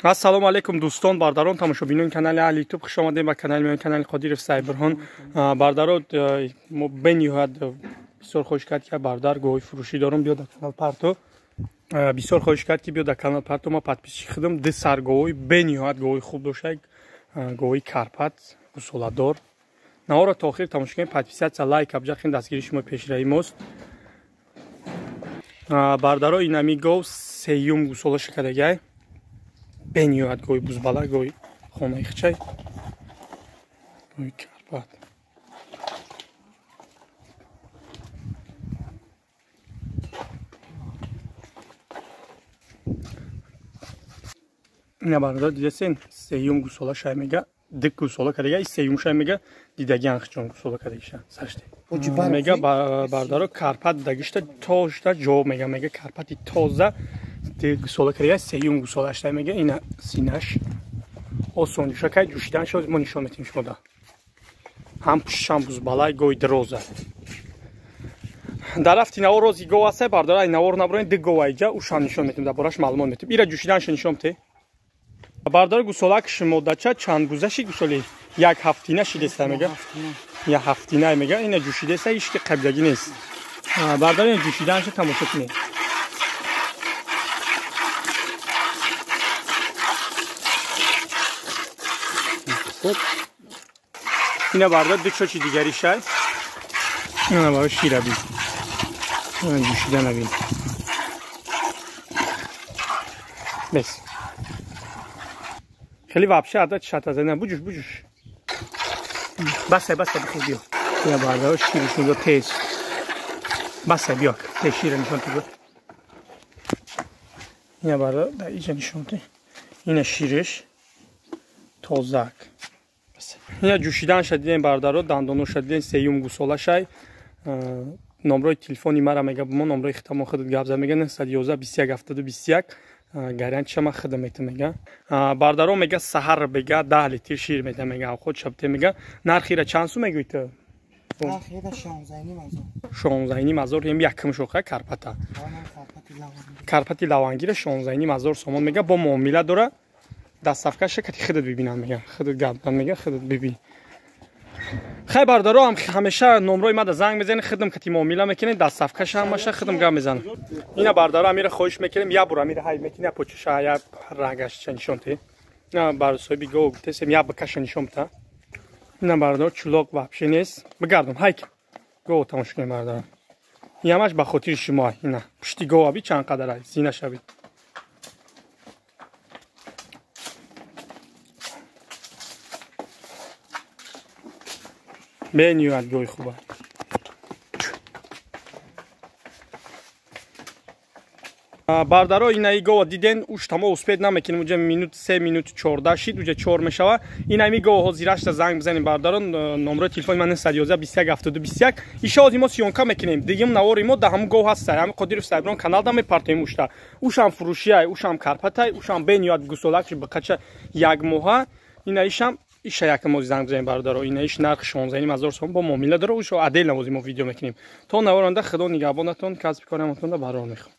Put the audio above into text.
Ассалому алайкум дӯстон, бардарон, тамошобинони канали Аҳли Ютуб, хуш омадем ба канали меён, канали Қодиров Сайбурҳон. Бардаро, мо бениҳоят бисёр хоҳиш кард ки бардар гоҳи фурӯшӣ дорум, биё дар канал парто. Бисёр хоҳиш кард ки биё дар канал парто, ма подписчик худам ду сар гоҳи бениҳоят гоҳи хуб дошта, гоҳи Карпат, гусоладор. Наворо то охир тамошо кунед, подписаться, лайк, абҷахин дастгири шумо пешраи мост. Бардаро, инами гов сеюм гусола шикадагай. Бениҳоят гоҳи бузбала, гоҳи хонаи хичай, гоҳи Карпат. Ина бародар, дидасен сеюм гусола шай мега, ду гусола кадага, сеюм шай мега, дидагиан хичон гусола кадагиша саште. Мега бардаро Карпат дагишта тошта ҷо мега, мега Карпати тоза гусола кадага, сеюм гусола шай мега, ина синаш осон ҷӯшакай ҷӯшидан шуд, мо нишон метим шумода. Ҳам пуштшам бузбалай, гоҳи дироза. Дар рафти навор рози гов аст, бардора ай навор наброен, ду гов айҷа, ушам нишон метим, дар бораш маълумот метим. Ира ҷӯшиданша нишон те. Бардар гусолак шумодача чанд гузаши гусоли як ҳафтина шидеста мега, як ҳафтина мега, ина ҷӯшидеста, ҳеч ки қаблагӣ нест. Бардар ина ҷӯшиданша тамошо кунед. Ина бардар ду чочи дигари шай. Ина бардар шира бин. Ина ҷӯшидана бин. Бес. خیلی وحشه عدد شت از نه بجوش بجوش بسه بسه بخیر بیا بیا برده شیرش نگاه تیز بسه بیا تیز شیر نشون تو یا برده در اینجا نشون ته اینه شیرش تازک بسه یا جوشیدن شدیدین برده رو دندانو شدیدین سیوم گوساله شای نمره تلفنی مرا میگه ما نمره ختم خودت گپ زد میگه 911 21 72 21 гариант шама хидм мета мега. Бардаро мега саҳар бега 10 литр шир мета мега, худ шабте мега. Нархира чанд сум мегӯӣ ту? Нархира 16.5 ҳазор. 16.5 ҳазор ем якм шоха Карпата. Карпати лавангира 16.5 ҳазор сомон мега, бо муомила дора. Доставкаша кати хидат бибинам мега. Хидат гапдан мега, хидат бибин. Хай бардаро, ҳам ҳамеша номрои мада занг мезанед, хидм кати муомила мекунед, доставкаша ҳамаша хидм гап мезанад. Ина бардаро амира хоҳиш мекунем, я бур амира ҳай мекунем, я почуша, я рангаш ча нишон те. Ина бар соҳиби гов гуфтесем, я бакаша нишон бита. Ина бардаро чулоқ вообще нест. Бигардам, ҳай гов тамошо кунем бардаро. Ин ҳамаш ба хотири шумо. Ина пушти гов аби чанд қадар ай, зинаш аби. Бениҳоят гоҳи хуба. Бардаро инаи гова диден, уш тамо успед намекунем, уҷа минут 3 минут 14 шид, уҷа 4 мешава. Инами гова ҳозирашта занг бизанем бардаро, номрои телефони ман 911 21 72 21. Иша ҳозир мо съёмка мекунем. Дигим навори мо да ҳамун гов ҳаста. Ҳамин Қодиров Сайбурон канал да мепартоем ушта. Ушам фурӯшиай, ушам Карпатай, ушам бениҳоят гусолак бақача як моҳа. Инаишам иша якам ози занг бизанем бародаро. Ина иш нарх 16.5 ҳазор сом бо муомила дора. Ушо отдельно ози мо видео мекунем. То наворанда Худо нигаҳбонатон, касби кораматон да барор мехоҳам.